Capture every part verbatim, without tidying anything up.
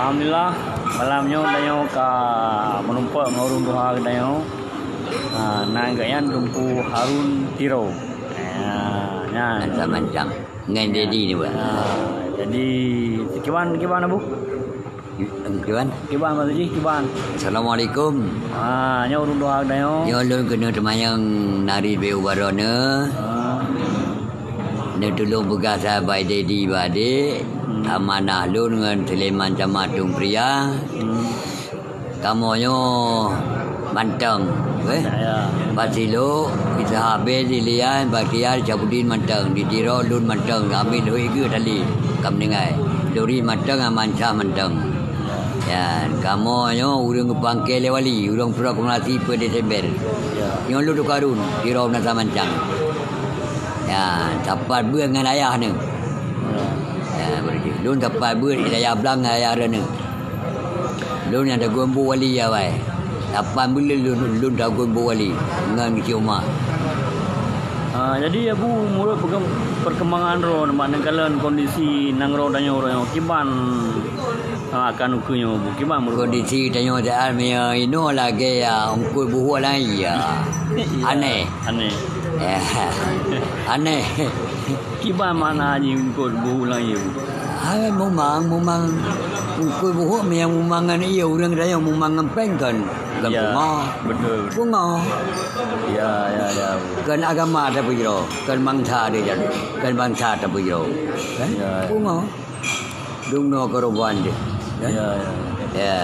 Alhamdulillah, malam nyoe tanyoe ka meurumpok ngon ureueng tuha geutanyoe. Ha, nan geuh nyan Teungku Harun Tiro. Ha, nyan. Mancang-mancang. Ngon Dedi ni, Bang. Ha, jadi, kiban, kiban, Abu? Kiban? Kiban, maksud jih, kiban. Assalamualaikum. Ha, nyoe ureueng tuha geutanyoe. Nyoe lôn keuneuk teumanyong nari beu baroe nyoe. Ha. Neutulông peugah sabai Dedi bak adék, hmm, amanah lôn ngon Sulaiman Camat Tueng Pria. Hmm. Kamoe nyoe mantong, eh? Ya, ya. Bak Silok, Isa Habel, Ilian, Bakia, Syabudin mantong. Di Tiro lôn mantong, Amir Luhik geuh tali, ka meuninggai. Lori mantong, Aman Syah mantong. Ya, kamoe nyoe ureueng geupangke lé wali, ureueng proklamasi peuet Desember. Ya. Nyoe lôn Teungku Harun, Tiro Meunasah Mancang. Ya, sapat beuet ngon ayah neuh. Ya, beureuti. Lôn sapat beuet di Dayah Blang ngon ayah droeneuh. Lôn nyang tagun bu wali awai. Lapan buleuen lôn, lôn tagun bu wali ngon Geuchik Uma. Ah, jadi, Abu, meunurot perkem-, perkembangan droe, mak neukalon kondisi nanggroe tanyoe uroe nyoe, kiban, ah, akan ukeue nyoe, Abu? Kiban meunurot? Kondisi tanyoe saat meunyoe inoe lagèe, ah, eungkôt buhok lam ié. Iya. Aneh. Aneh. Ya. Aneh. Kiban makna jih eungkôt buhok lam ié? Hai, mumang, mumang. Eungkôt buhok meunyoe mumang ngon ié, ureueng tanyoe mumang ngon péng kon. Kon, ya, pungo. Betul, betul. Pungo. Ya, ya, ya. Kon agama tapeujroe, kon bansa tapeujroe, kon bansa tapeujroe. Kan? Ya, ya. Pungo. Dum noe keureubeuen jih. Ya, ya. Ya.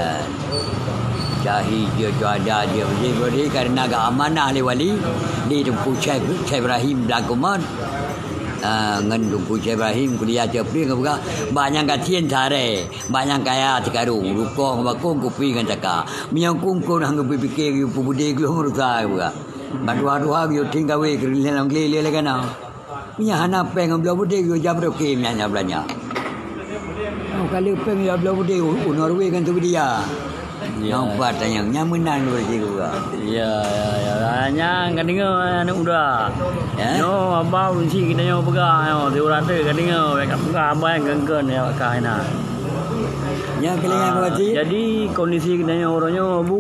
Cahyi jih, cuaca jih, beujih, beujih, karena geuamanah lé wali di Teungku Syekh, Syekh Ibrahim Blang Kuman. Ah, ngon Teungku Syekh Ibrahim kuliah Ceupreh geupeugah, bak nyang gasien saré, bak nyang kaya sikarong, rukok ngon bakong, kupi ngon caka. Meunyoe kungkon hana geupike, geupeubude gleh rusa geupeugah. Bak tuha-tuha geuyue ting kawé keureuleh lam glé lé lagèe na. Meunyoe hana péng ngon bloe beudé, geuyue jak beudôh kém nyan, nyan beulanja. Oh, ka lheueh péng jak bloe beudé, u, u Norway ngon Swedia. Ya. Nyan pat tanyong, nyan meunan ureueng siguga. Ya, ya, ya. Nyan ka deungoe aneuk muda. Ya? Nyoe haba ureueng chik geutanyoe peugah nyoe, siuroe teuk ka deungoe, bèk ka peugah haba nyang kön-kön, ya, ka inan. Nyan keuliang, ah, berarti? Jadi kondisi geutanyoe uroe nyoe, Bu,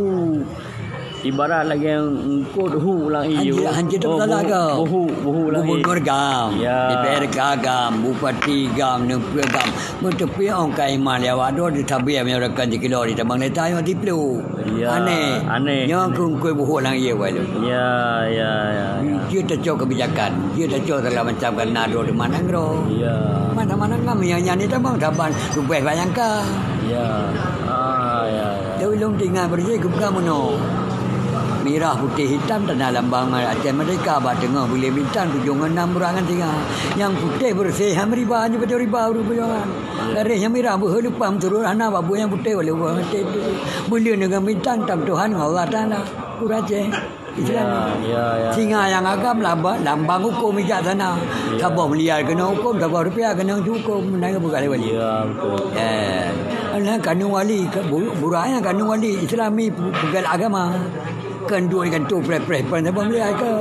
ibarat lagèe eungkôt hu lam ié. Hanjeuet, hanjeuet. Oh, tapeutala buhu, ka? Buhu, buhu lam ié. Gubernur GAM, ya. DPRK GAM, bupati GAM, neupeu GAM. Meuteupeue ong ka iman lé awak droe di Tabie meunyoe rakan jikilo di Tabang Leta nyoe tiplu. Ya, aneh. Aneh, nyoe aneh. Keu eungkôt buhok lam ié wai lôn. Ya, ya, ya, ya. Jeuet tacok kebijakan, jeuet tacok segala macam karena droe teuma nanggroe. Ya. Mana-mana ngam nyang nyan di Tabang saban leubeh bayangkan. Ya. Ah, ya, ya. Tapi lôn teuingat beureuti geupeugah meunoe. Mirah putéh hitam tanda lambang Aceh Merdeka bak teungoh buleuen bintang tujoh ngon nam burak ngon singa. Nyang putéh beureuséh han riba, nyoe beutôi riba ureueng peujuangan. Garéh nyang mirah beuhe leupah meuturot hana bak buet nyang putéh walau buet maté. Buleuen deungon bintang tam Tuhan ngon Allah Taala. Ureueng Aceh. Islam. Ya, ya, ya. Singa nyang agam laba-, lambang huköm bijaksana. Ya. Saboh miliar keunong huköm, saboh rupiah keunong huköm, meunan geupeugah lé wali. Ya, betul. Eh, nyan kanun wali, ke-, bu-, burak nyan kanun wali Islami pu-, peugét agama. Kon duek di kantô preh-preh, pan saboh miliar ke.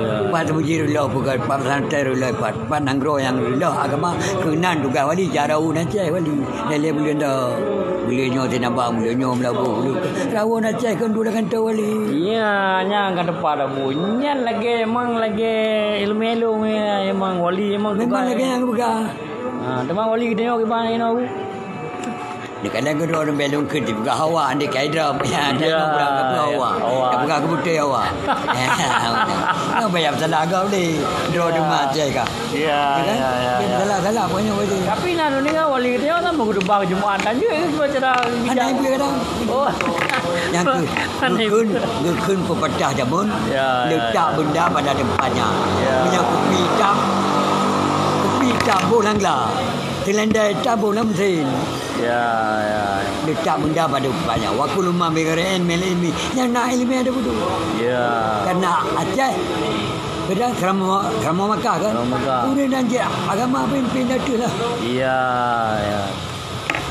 Ya. Pat teumeuji reuloh peugét, pat pesantren reuloh, pat, pat nanggroe nyang reuloh agama, keunan tugaih wali, jak rawon Aceh wali. Lé-lé buleuen dah. Buleuen nyoe Sinabang, buleuen nyoe Meulaboh, buleuen Rawon Aceh keu dua kantô wali. Ya, nyan ka teupah dah, Bu. Nyan lagèe, memang lagèe ileumèe lôn, ya, memang wali, memang memang tugaih. Lagèe nyang peugah. Ha, teuma wali geutanyoe kiban inoe, Bu? Kadang-kadang droe lôn bèk lôn kheun dipeugah awak, andai kai droe, ya, ya, peugah awak. Awak. Peugah keubeutôi awak. Ya, betul. Nyoe payah peusalah agam lé. Droe, ya, teuma Aceh ka. Ya, ya, kan? Ya, ya, ya. Salah-salah pokoknya begitu. Tapi na neudeungoe wali geutanyoe kan meukhutubah Jumat, tanjong ke cara bijak. Aneh pih kadang. Oh. Nyang keu-, aneh. Geukheun, geukheun pepatah jameun, ya, ya, leutak, ya, benda pada tempatnya. Ya. Meunyoe kupi itam, kupi itam boh lam gla. Seulendai itam boh lam mesin. Ya, ya. Leutak benda pada tempatnya. Wa kullu ma bi ghairi ilmin ilmi. Nyang na ileumèe ada beutôi. Ya. Karena Aceh Kadang seuramoe, seuramoe Makkah kan? Seuramoe Makkah. Ureueng nyang jeuet agama pimpin ateueh lah. Iya, ya.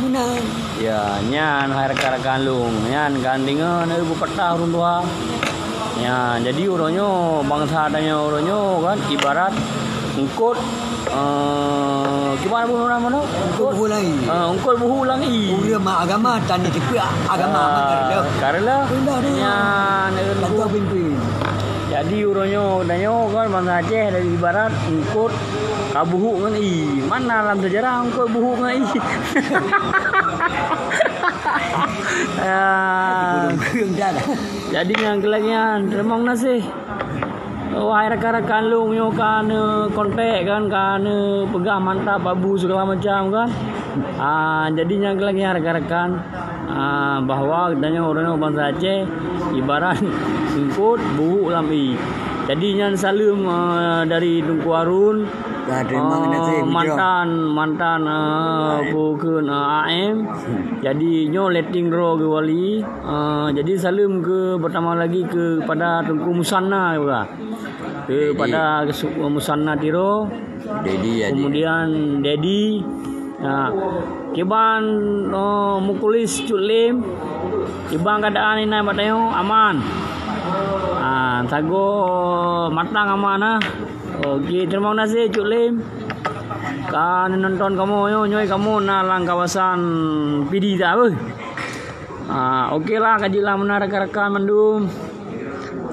Meunan. Ya, nyan hai rakan-rakan lôn. Nyan kan deungoe na pepatah ureueng tuha. Ya, jadi uroe nyoe bansa tanyoe uroe nyoe kan ibarat Eungkôt, eh, kiban bunoe nama nyoe? Eungkôt buhu lam ié. Ah, eungkôt buhu lam ié. Ureueng mak agama, tan jiteupeue agama, ah, mak karela. Karela. Indah dia. Nyan, eh, Tantoe pimpin. Jadi, uroe nyoe, geutanyoe kan bansa Aceh dari ibarat eungkôt ka buhu ngon ié. Mana lam sejarah eungkôt buhu ngon ié? Ah. Jadi, nyang keu lagèe nyan, teurimong gaséh. Wahai rakan-rakan lôn nyoe ka neukontak kan, ka neupeugah mantap Abu segala macam kan. Ah, jadi nyang lagèe nyan rakan-rakan, ah, bahwa geutanyoe ureueng bansa Aceh ibarat eungkôt buhu lam ié. Jadi nyan saleuem, ah, dari Teungku Harun, ah, mantan, mantan, ah, bukon, ah, A M. Jadi nyoe letting roh geuwali. Ah, jadi saleuem keu pertama lagi kepada Teungku Musanna juga. Kepada Kesu-, Musanna Tiro, Dedi, Adi. Kemudian Dedi. Ha. Kiban, oh, Mukulis Cut Lim. Kiban keadaan inan bak tanyoe aman. Ha, sagoe matang aman ah. Oke, terima kasih Cut Lim. Ka nonton kamoe nyoe, nyoe kamoe na lam kawasan Pidie dah beuh. Ah, oke lah, kaji lah meunan rakan-rakan mandum.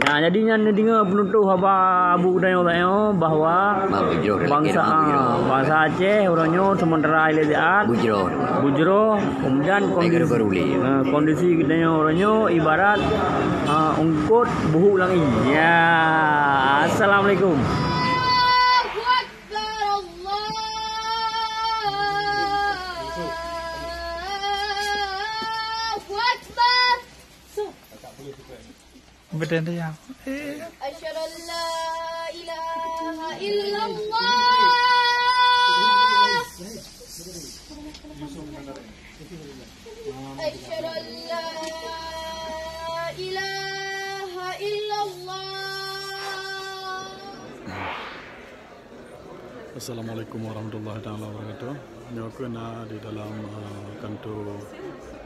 Nah, jadi nyan neudeungoe peunutôh haba Abu Dayo Dayo bahwa bansa, ah, bansa Aceh uroe nyoe sementara ilée siat bujroh. Bujroh, kemudian kondisi, ah, kondisi geutanyoe uroe nyoe ibarat, ah, eungkôt buhu lam ié. Ya, assalamualaikum. Allahu Akbar. Betul dia. أشهد أن لا إله إلا الله. أشهد أن لا إله إلا الله. Assalamualaikum warahmatullahi taala wabarakatuh. Nyoe keuh na di dalam, eh, kantor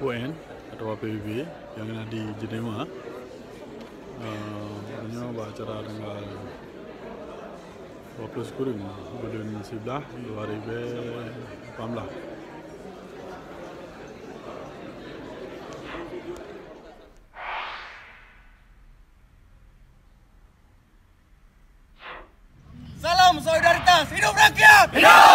U N atawa P B B nyang na di Jenewa. Eh, nyoe bak acara tanggal dua puluh sikureueng buleuen siblaih dua ribu lapan belas. Salam solidaritas, hidup rakyat! Hidup